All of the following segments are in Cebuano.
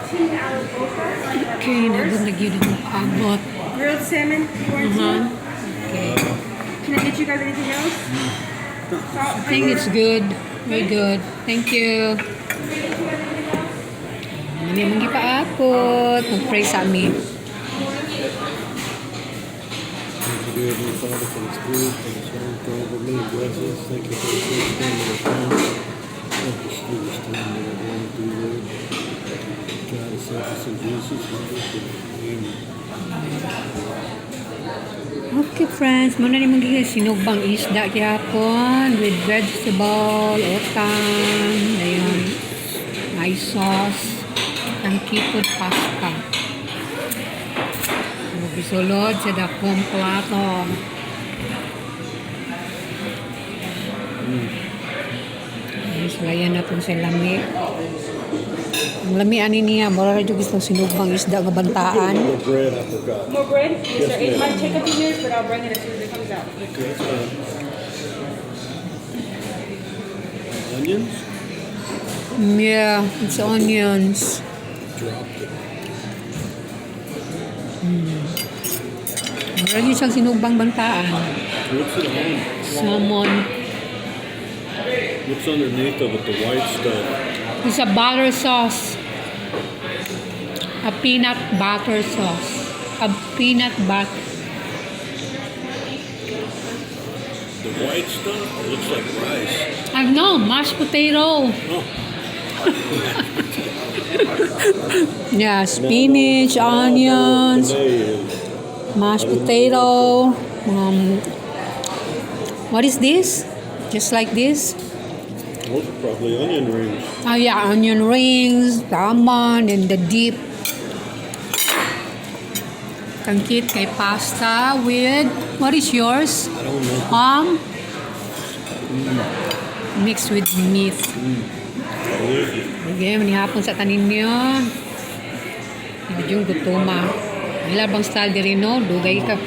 14-hour process. Okay, nagod na gyud ang paabot. Grilled salmon, you want to? Okay. Can I get you guys anything else? Salt, I think it's good. Very good. Thank you. Ano yung mga gipaabot? Mag-pray sa amin. Thank you, dear Heavenly Father, for this food, for this home, for all the many blessings. Thank you for the first time that I've come. Help us through this time that we're going through, Lord. God us, help us in Jesus' name. Amen. Okay, friends, mao na ni magiging sinugbang isda gyapon with vegetable, otang, ayun, nice sauce, ang keto pasta. Gisulod sa dakong plato. Ayun, sulayan natin sa lami. Ang lami ani niya, mura ra jud gustong sinugbang isda nga bantaan. More bread, I forgot. More bread? Yes, Yes, sir. It ma'am. Might take a few minutes, but I'll bring it as soon as it comes out. Okay, that's fine. Onions? Yeah, it's onions. Dropped it. Mura jud siyang sinugbang bantaan. What's it on? Salmon. What's underneath of it? The white stuff. It's a butter sauce. A peanut butter sauce. A peanut butter. The white stuff? It looks like rice. I know, mashed potato. Oh. Yeah, spinach, onions, mashed potato. What is this? Just like this? Those are probably onion rings. Oh yeah, onion rings, salmon, and the dip. Kangkit kay pasta with, what is yours? I don't know. Palm? Mixed with meat. Delicious. Okay, manihapon sa tanin niyo. Medyo gutuma. Ila bang style diri, no? Dugay ka.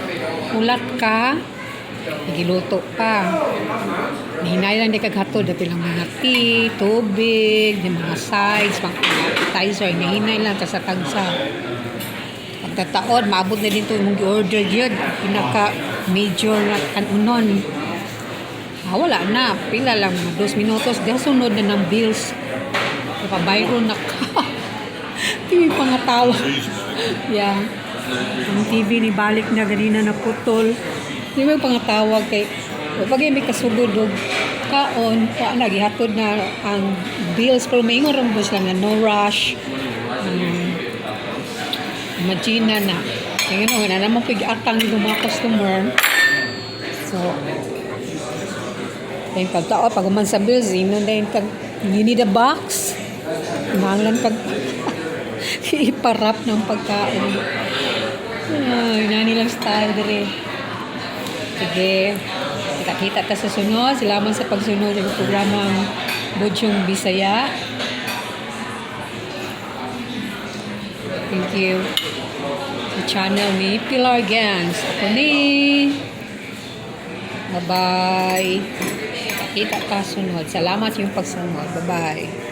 Hulat ka. Nagiluto pa. Hinay lang di kag hatod. Dati lang mga tea, tubig, yung mga sides, mga appetizer. Hinay lang ta sa tagsa. Pagkataon, maabot na din to imong gi-order yun. Pinaka major na kanunon. Ah, wala na. Pila lang, mga 2 minutos. Di sunod na ng bills. Napabayro na ka. Di may pangatawa. Yeah. Ang TV ni balik na ganina na putol. Di may pangatawag kay pag may kasugod og kaon, pa na gihatod na ang bills, pero maingon ra mo sila nga no rush. Imagine na na. Kaya no, na naman pig atang yung mga customer. So, then pagtao, pag human sa bills, inon din kag, "You need a box?" Kinahanglan kag iparap ng pagkain. Ay, nani lang style dire. Sige. Kita-kita ta sa sunod. Salamat sa pagsunod sa programang Budyong Bisaya. Thank you. Sa channel ni Pilar Gans. Ako ni. Bye-bye. Kita ta sunod. Salamat sa iyong pagsunod. Bye-bye.